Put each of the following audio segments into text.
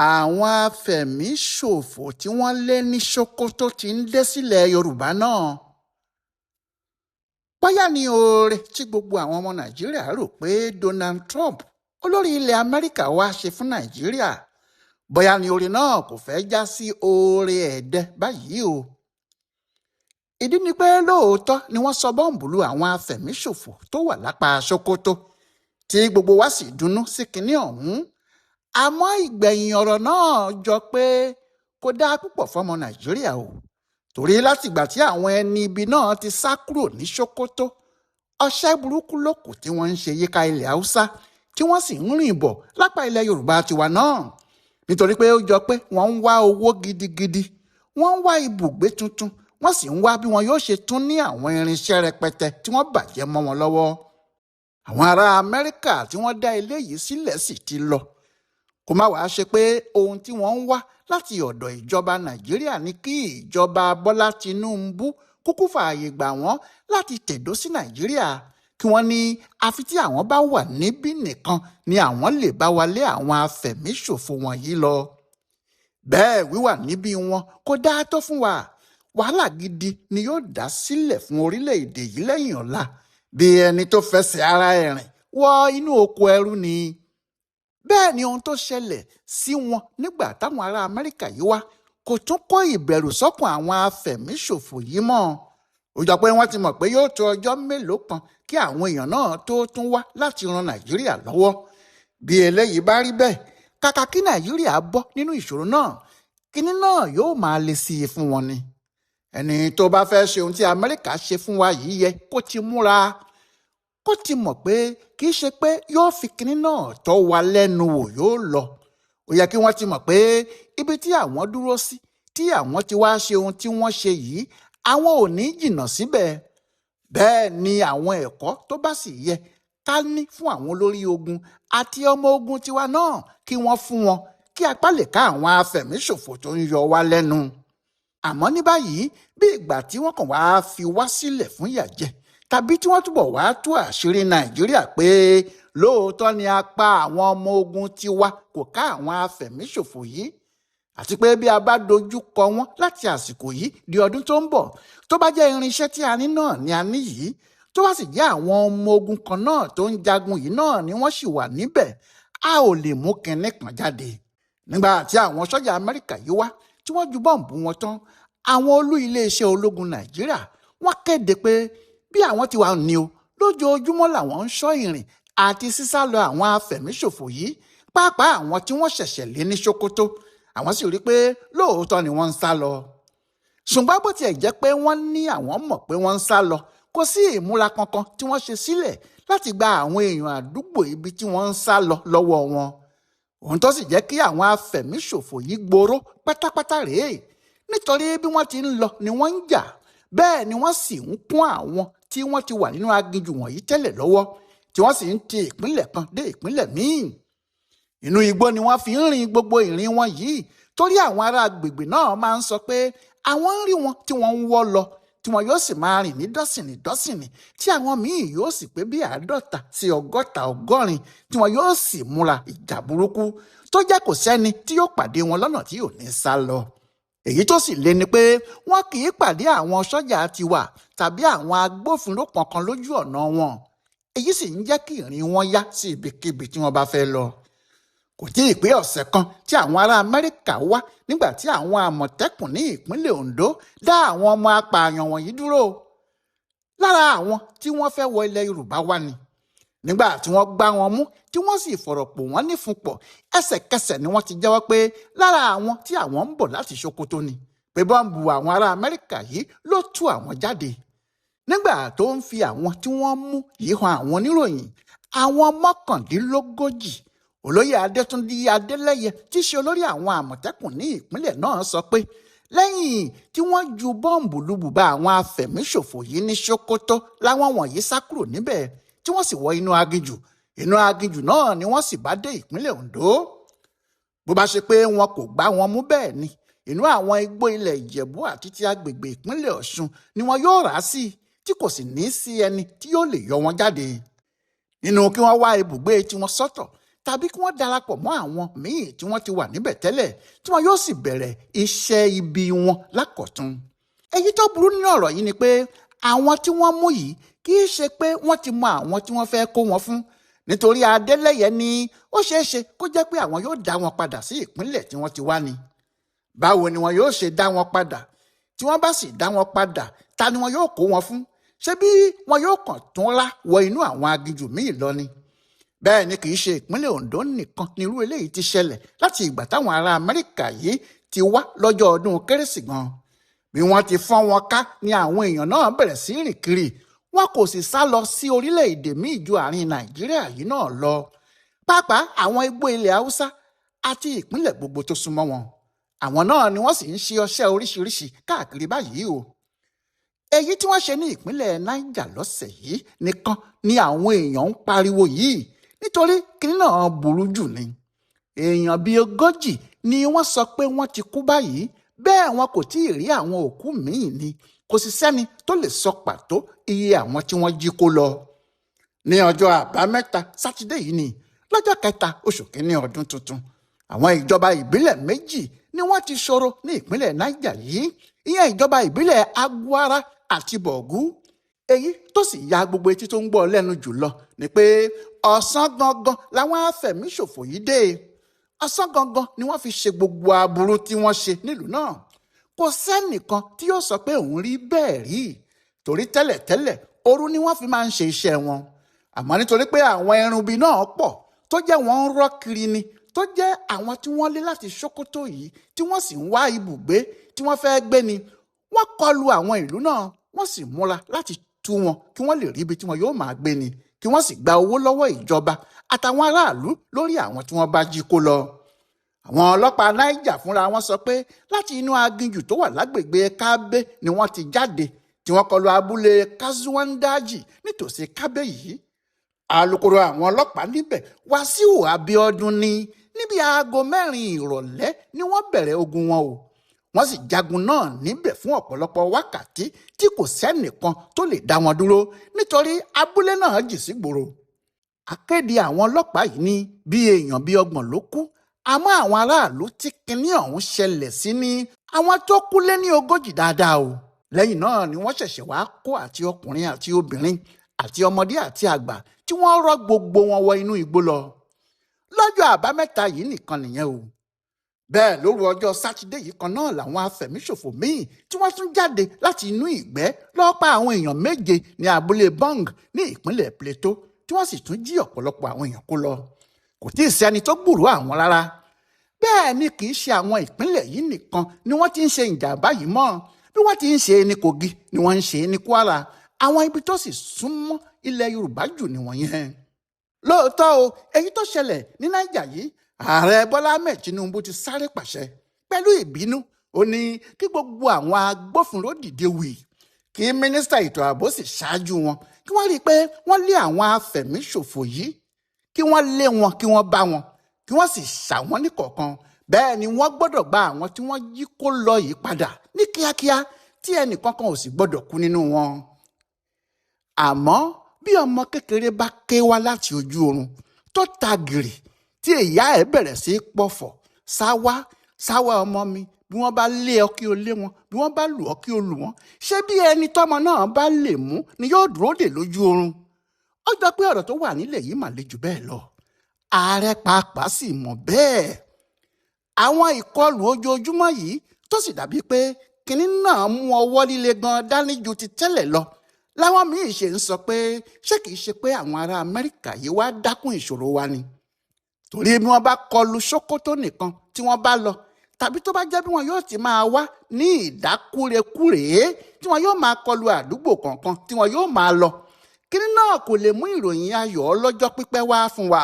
Àwọn afẹ̀míṣòfò tí wọ́n lé ní Sokoto ti ń dé sílẹ̀ Yorùbá náà. Bóyá ní oore tí gbogbo àwọn ọmọ Nàìjíríà rò pé Donald Trump, olórí ilẹ̀ Amẹ́ríkà, wá ṣe fún Nàìjíríà, bóyá ní oore náà kò fẹ́ já sí oore ẹ̀dẹ báyìí o. Ìdí ni pé lóòótọ́ ni wọ́n sọ bọ́ǹbù lu àwọn afẹ̀míṣòfò tó wà lápá Sokoto, tí gbogbo wa sì dunnú sí kinní ọ̀hún. Àmọ́ ìgbẹ̀yìn ọ̀rọ̀ náà jọ pé kò dáa púpọ̀ fọ́mọ Nàìjíríà o, torí látìgbà tí àwọn ẹni ibi náà ti sá kúrò ní Sokoto, ọṣẹ́ burúkú ló kù tí wọ́n ń ṣe yíká ilẹ̀ Haúsá, tí wọ́n sì ń rìn bọ̀ lápá ilẹ̀ Yorùbá tiwa náà, nítorí pé ó jọ pé wọ́n ń wá owó gidigidi, wọ́n ń wá ibùgbé tuntun, wọ́n sì ń wá bí wọn yóò ṣe tún ní àwọn irinṣẹ́ rẹpẹtẹ tí wọ́n bàjẹ́ mọ́ wọn lọ́wọ́. Àwọn ará Amẹ́ríkà tí wọ́n dá ilé yìí sílẹ̀ sì ti lọ. Kó má wàá ṣe pé ohun tí wọ́n ń wá láti ọ̀dọ̀ ìjọba Nàìjíríà ní kí ìjọba Bọ́lá Tinubu kúkú fààyè gbà wọ́n láti tẹ̀dó sí Nàìjíríà, kí wọ́n ní àfi tí àwọn bá wà níbí nìkan ni àwọn lè bá wa lé àwọn afẹ̀míṣòfò wọ̀nyí lọ. Bẹ́ẹ̀ wíwà níbí wọn kò dáa tó fún wa. Wàhálà gidi ni yóò dá sílẹ̀ fún orílẹ̀-èdè yìí lẹ́yìn ọ̀la, bí ẹni tó fẹsẹ̀ ara ẹ̀ rìn wọ inú oko ẹrú ni. Bẹ́ẹ̀ ni ohun tó ṣẹlẹ̀ sí wọn nígbà táwọn ará Amẹ́ríkà yìí wá kò tún kó ìbẹ̀rù sọ́kàn àwọn afẹ̀míṣòfò yìí mọ́. Ó jọ pé wọ́n ti mọ̀ pé yóò tó ọjọ́ mélòó kan kí àwọn èèyàn náà tó tún wá láti ran Nàìjíríà lọ́wọ́. Bí eléyìí bá rí bẹ́ẹ̀, kàkà kí Nàìjíríà bọ́ nínú ìṣòro náà, kinní náà yóò máa le sí i fún wọn ni. Ẹni tó bá fẹ́ ṣe ohun tí Amẹ́ríkà ṣe fún wa yìí yẹ kó ti múra, kó ti mọ̀ pé kì í ṣe pé yóò fi kinní náà tọ́ wa lẹ́nu wò yóò lọ. Ó yẹ kí wọ́n ti mọ̀ pé ibi tí àwọn dúró sí, tí àwọn ti wá ṣe ohun tí wọ́n ṣe yìí, àwọn ò ní jìnnà síbẹ̀. Bẹ́ẹ̀ ni àwọn ẹ̀kọ́ tó bá sì yẹ ká ní fún àwọn olórí ogun àti ọmọ ogun tiwa náà kí wọ́n fún wọn, kí apá lè ká àwọn afẹ̀míṣòfò tó ń yọ wá lẹ́nu. Àmọ́ ní báyìí, bí ìgbà tí wọ́n kàn wá fi wá sílẹ̀ fún ìyà jẹ, tàbí tí wọ́n túbọ̀ wá tú àṣírí Nàìjíríà pé lóòótọ́ ni apá àwọn ọmọ ogun tiwa kò ká àwọn afẹ̀míṣòfò yìí, àti pé bí a bá dojú kọ wọ́n láti àsìkò yìí di ọdún tó ń bọ̀, tó bá jẹ́ irinṣẹ́ tí a ní náà ni a ní yìí, tó bá sì jẹ́ àwọn ọmọ ogun kan náà tó ń jagun yìí náà ni wọ́n sì wà níbẹ̀, a ò lè mú kinní kan jáde. Nígbà tí àwọn sọ́jà Amẹ́ríkà yìí wá tí wọ́n ju bọ́ǹbù wọn tán, àwọn olú iléeṣẹ́ ológun Nàìjíríà wọ́n kéde pé bí àwọn ti wà ní o, lójoojúmọ́ làwọn ń ṣọ́ ìrìn àti sísá lọ àwọn afẹ̀míṣòfò yìí, pàápàá àwọn tí wọ́n ṣẹ̀ṣẹ̀ lé ní Sokoto. Àwọn sì rí i pé lóòótọ́ ni wọ́n ń sá lọ. Ṣùgbọ́n bó tiẹ̀ jẹ́ pé wọ́n ní àwọn mọ̀ pé wọ́n ń sá lọ, kò sí ìmúra kankan tí wọ́n ṣe sílẹ̀ láti gba àwọn èèyàn àdúgbò ibi tí wọ́n ń sá lọ lọ́wọ́ wọn. Ohun tó sì jẹ́ kí àwọn afẹ̀míṣòfò yìí gbòòrò pátápátá rèé, nítorí bí wọ́n ti ń lọ ni wọ́n ń jà, bẹ́ẹ̀ ni wọ́n sì ń kún àwọn tí wọ́n ti wà nínú aginjù wọ̀nyí tẹ́lẹ̀ lọ́wọ́, tí wọ́n sì ń ti ìpínlẹ̀ kan dé ìpínlẹ̀ míì. Inú igbó ni wọ́n fi ń rin gbogbo ìrìn wọn yìí, torí àwọn ará agbègbè náà máa ń sọ pé àwọn ń rí wọn tí wọ́n ń wọ́ lọ, tí wọn yóò sì máa rìn ní dọ́sìnì dọ́sìnì, tí àwọn míì yóò sì pé bí 50 sí 60 80, tí wọn yóò sì múra ìjà burúkú tó jẹ́ kò sẹ́ni tí yóò pàdé wọn lọ́nà tí yóò ní sá lọ. Èyí tó sì le ni pé wọn kì í pàdé àwọn sọ́jà tiwa tàbí àwọn agbófinró kankan lójú ọ̀nà wọn. Èyí sì ń jẹ́ kí ìrìn wọn yá sí ibikíbi tí wọ́n bá fẹ́ lọ. Kò tí ì pé ọ̀sẹ̀ kan tí àwọn ará Amẹ́ríkà wá nígbà tí àwọn àmọ̀tẹ́kùn ní ìpínlẹ̀ Ondo dá àwọn ọmọ apààyàn wọ̀nyí dúró. Lára àwọn tí wọ́n fẹ́ wọ ilẹ̀ Yorùbá wá ni. Nígbà tí wọ́n gbá wọn mú tí wọ́n sì fọ̀rọ̀ pò wọ́n nífun pọ̀, ẹsẹ̀kẹsẹ̀ ni wọ́n ti jẹ́wọ́ pé lára àwọn tí àwọn ń bọ̀ láti Sokoto ni, pé bọ́ǹbù àwọn ará Amẹ́ríkà yìí ló tú àwọn jáde. Nígbà tó ń fi àwọn tí wọ́n mú yìí hàn àwọn oníròyìn, àwọn 39, Olóyè Adétúnjì Adélẹ́yẹ tí í ṣe olórí àwọn àmọ̀tẹ́kùn ní ìpínlẹ̀ náà sọ pé lẹ́yìn tí wọ́n ju bọ́ǹbù lu bùbá àwọn afẹ̀míṣòfò yìí ní Sokoto láwọn wọ̀nyí sá kúrò níbẹ̀, tí wọ́n sì wọ inú aginjù. Inú aginjù náà ni wọ́n sì bá dé ìpínlẹ̀ Ondo. Bó bá ṣe pé wọn kò gbá wọn mú bẹ́ẹ̀ ni, inú àwọn igbó ilẹ̀ Ìjẹ̀bú àti ti agbègbè ìpínlẹ̀ Ọ̀ṣun ni wọn yóò rà á sí, tí kò sì ní sí ẹni tí yóò lè yọ wọn jáde. Nínú kí wọ́n wá ibùgbé tiwọn sọ́tọ̀ tàbí kí wọ́n darapọ̀ mọ́ àwọn míì tí wọ́n ti wà níbẹ̀ tẹ́lẹ̀, tí wọ́n yóò sì bẹ̀rẹ̀ iṣẹ́ ibi wọn lákọ̀tun. Èyí tó burú nínú ọ̀rọ̀ yìí ni pé àwọn tí wọ́n mú yìí kì í ṣe pé wọ́n ti mọ àwọn tí wọ́n fẹ́ kó wọn fún, nítorí Adélẹ́yẹ ni ó ṣeé ṣe kó jẹ́ pé àwọn yóò dá wọn padà sí ìpínlẹ̀ tí wọ́n ti wá ni. Báwo ni wọn yóò ṣe dá wọn padà? Tí wọ́n bá sì dá wọn padà, ta ni wọn yóò kó wọn fún? Ṣé bí wọn yóò kàn tún rá wọ inú àwọn aginjù míì lọ ni? Bẹ́ẹ̀ ni kì í ṣe ìpínlẹ̀ Ondo nìkan ni irú eléyìí ti ṣẹlẹ̀ láti ìgbà táwọn ará Amẹ́ríkà yìí ti wá lọ́jọ́ ọdún Kérésì gan. Bí wọ́n ti fọ́n wọn ká ni àwọn èèyàn náà bẹ̀rẹ̀ sí rìn kiri. Wọn kò sì sá lọ sí orílẹ̀-èdè míì ju àárín Nàìjíríà yìí náà lọ, pàápàá àwọn igbó ilẹ̀ Haúsá àti ìpínlẹ̀ gbogbo tó súnmọ́ wọn. Àwọn náà ni wọ́n sì ń ṣe ọṣẹ́ oríṣiríṣi káàkiri báyìí o. Èyí tí wọ́n ṣe ní ìpínlẹ̀ Niger lọ́sẹ̀ yìí nìkan ni àwọn èèyàn ń pariwo yìí, nítorí kinní náà burú jù ni. Èèyàn bíi 40 ni wọ́n sọ pé wọ́n ti kú báyìí, bẹ́ẹ̀ wọn kò tí ì rí àwọn òkú míì ni. Kò sì sẹ́ni tó lè sọ pàtó iye àwọn tí wọ́n jí kó lọ. Ní ọjọ́ Àbámẹ́ta Sátidé yìí ni, lọ́jọ́ kẹta oṣù kínní ọdún tuntun, àwọn ìjọba ìbílẹ̀ méjì ni wọ́n ti ṣòro ní ìpínlẹ̀ Niger yìí, ìyẹn ìjọba ìbílẹ̀ Agwara àti Bọ̀gú. Èyí tó sì ya gbogbo etí tó ń gbọ́ lẹ́nu jùlọ ni pé ọ̀sán gangan làwọn afẹ̀míṣòfò yìí dé. Ọ̀sán gangan ni wọ́n fi ṣe gbogbo aburú tí wọ́n ṣe nílùú náà. Kò sẹ́nìkan tí yóò sọ pé òun rí bẹ́ẹ̀ rí, torí tẹ́lẹ̀tẹ́lẹ̀ òru ni wọ́n fi máa ń ṣe iṣẹ́ wọn. Àmọ́ nítorí pé àwọn ẹrùnbí náà pọ̀ tó jẹ́ wọ́n ń rọ́ kiri ni, tó jẹ́ àwọn tí wọ́n lé láti Sokoto yìí tí wọ́n sì ń wá ibùgbé tí wọ́n fẹ́ gbé ni, wọ́n kọlu àwọn ìlú náà, wọ́n sì múra láti tú wọn kí wọ́n lè rí ibi tí wọn yóò máa gbé ni, kí wọ́n sì gba owó lọ́wọ́ ìjọba àtàwọn aráàlú lórí àwọn tí wọ́n bá jí kó lọ. Àwọn ọlọ́pàá Niger fúnra wọn sọ pé láti inú aginjù tó wà lágbègbè Kábé ni wọ́n ti jáde, tí wọ́n kọlu abúlé Kazuwandaji nítòsí Kábé yìí. Alukoro àwọn ọlọ́pàá níbẹ̀, Wàsíù Abíọ́dún, ní níbi aago 4 ìrọ̀lẹ́ ni wọ́n bẹ̀rẹ̀ ogun wọn o. Wọ́n sì jagun náà níbẹ̀ fún ọ̀pọ̀lọpọ̀ wákàtí tí kò sẹ́nìkan tó lè dá wọn dúró, nítorí abúlé náà jì sí gbòòrò. Akéde àwọn ọlọ́pàá yìí ní bí èèyàn bíi 30 ló kú, àmọ́ àwọn aráàlú tí kinní ọ̀hún ṣẹlẹ̀ sí ní àwọn tó kú lé ní 40 dáadáa o. Lẹ́yìn náà ni wọ́n ṣẹ̀ṣẹ̀ wá kó àti ọkùnrin àti obìnrin àti ọmọdé àti àgbà tí wọ́n rọ́ gbogbo wọn wọ inú igbó lọ. Lọ́jọ́ Àbámẹ́ta yìí nìkan nìyẹn o. Bẹ́ẹ̀ lóru ọjọ́ Sátidé yìí kan náà làwọn afẹ̀míṣòfò míì tí wọ́n tún jáde láti inú ìgbẹ́ lọ́ọ́ pa àwọn èèyàn 7 ní abúlé Bong ní ìpínlẹ̀ Plateau, tí wọ́n sì tún jí ọ̀pọ̀lọpọ̀ àwọn èèyàn kó lọ. Kò tí ì sẹ́ni tó gbúròó àwọn rárá. Bẹ́ẹ̀ ni kì í ṣe àwọn ìpínlẹ̀ yìí nìkan ni wọ́n ti ń ṣe ìjàmbá yìí mọ́. Bí wọ́n ti ń ṣe ní Kogi ni wọ́n ń ṣe ní Kwara. Àwọn ibi tó sì súnmọ́ ilẹ̀ Yorùbá jù nìwọ̀nyẹn. Lóòótọ́ o, èyí tó ṣẹlẹ̀ ní Niger yìí, Ààrẹ Bọ́lá Ahmed Tinubu ti sáré pàṣẹ pẹ̀lú ìbínú. Ó ní kí gbogbo àwọn agbófinró dìde wì, kí mínísítà ètò ààbò sì ṣáájú wọn, kí wọ́n rí i pé wọ́n lé àwọn afẹ̀míṣòfò yìí, kí wọ́n lé wọn, kí wọ́n bá wọn, kí wọ́n sì ṣà wọ́n ní kọ̀ọ̀kan. Bẹ́ẹ̀ ni wọ́n gbọ́dọ̀ gba àwọn tí wọ́n jí kó lọ yìí padà ní kíákíá, tí ẹnìkankan ò sì gbọ́dọ̀ kú nínú wọn. Àmọ́ bí ọmọ kékeré bá ké wá láti ojú oorun tó ta gìrì tí ìyá ẹ̀ bẹ̀rẹ̀ sí í pọ̀fọ̀, sáwá sáwá ọmọ mi, bí wọ́n bá lé ọ kí o lé wọn, bí wọ́n bá lù ọ kí o lù wọ́n, ṣé bí ẹni tọ́mọ náà bá lè mú ni yóò dúró dè lójú oorun? Ó jọ pé ọ̀rọ̀ tó wà nílẹ̀ yìí mà le jù bẹ́ẹ̀ lọ. Ààrẹ pàápàá sì mọ̀ bẹ́ẹ̀. Àwọn ìkọlù ojoojúmọ́ yìí tó sì dàbí pé kinní náà mú ọwọ́ líle gan dání ju ti tẹ́lẹ̀ lọ, láwọn míì ṣe ń sọ pé ṣé kìí ṣe pé àwọn ará Amẹ́ríkà yìí wá dákún ìṣòro wa ni? Torí bí wọ́n bá kọlu Sokoto nìkan tí wọ́n bá lọ, tàbí tó bá jẹ́ bí wọn yóò ti máa wá ní ìdákúrekúrèé tí wọn yóò máa kọlu àdúgbò kọ̀ọ̀kan tí wọn yóò máa lọ, kinní náà kò lè mú ìròyìn ayọ̀ ọlọ́jọ́ pípẹ́ wá fún wa.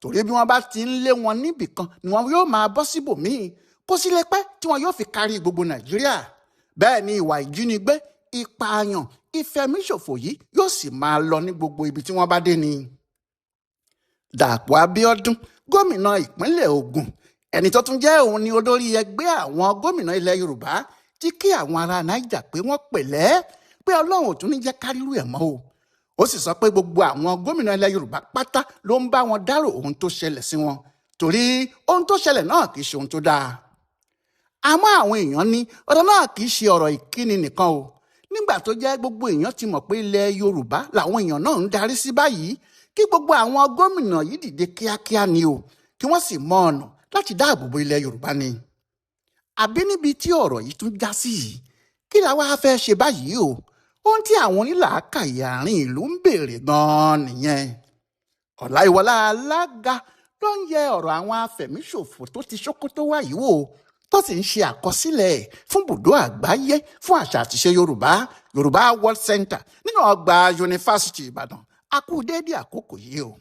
Torí bí wọ́n bá ti ń lé wọn níbìkan ni wọn yóò máa bọ́ síbòmíì, kó sì lè pẹ́ tí wọn yóò fi kárí gbogbo Nàìjíríà. Bẹ́ẹ̀ ni ìwà ìjínigbé, ìpààyàn, ìfẹ̀míṣòfò yìí yóò sì máa lọ ní gbogbo ibi tí wọ́n bá dé ni. Dàpọ̀ Abíọ́dún, gómìnà ìpínlẹ̀ Ògùn, ẹni tó tún jẹ́ òun ni olórí ẹgbẹ́ àwọn gómìnà ilẹ̀ Yorùbá, ti kí àwọn ará Niger pé wọ́n pẹ̀lẹ́, pé Ọlọ́run ò tún ní jẹ́ kárírú ẹ̀ mọ́ o. Ó sì sọ pé gbogbo àwọn gómìnà ilẹ̀ Yorùbá pátá ló ń bá wọn dárò ohun tó ṣẹlẹ̀ sí wọn, torí ohun tó ṣẹlẹ̀ náà kì í ṣe ohun tó dáa. Àmọ́ àwọn èèyàn ní ọ̀rọ̀ náà kì í ṣe ọ̀rọ̀ ìkíni nìkan o, nígbà tó jẹ́ gbogbo èèyàn ti mọ̀ pé ilẹ̀ Yorùbá làwọn èèyàn náà ń darí sí báyìí. Kí gbogbo àwọn gómìnà yìí dìde kíákíá ni o, kí wọ́n sì mọ ọ̀nà láti dáàbò bo ilẹ̀ Yorùbá ni. Àbí níbi tí ọ̀rọ̀ yìí tún já sí yìí, kí la wá fẹ́ ṣe báyìí o? Ohun tí àwọn onílàákàyè àárín ìlú ń béèrè gan-an nìyẹn. Ọláìwọlá Alága ló ń yẹ ọ̀rọ̀ àwọn afẹ̀míṣòfò tó ti Sókótó wá yìí wò, tó sì ń ṣe àkọsílẹ̀ ẹ̀ fún bùdó àgbáyé fún àṣà àtìṣe Yorùbá, Yorùbá World Center, nínú ọgbà Yunifásitì Ìbàdàn. A kú déédéé àkókò yìí o.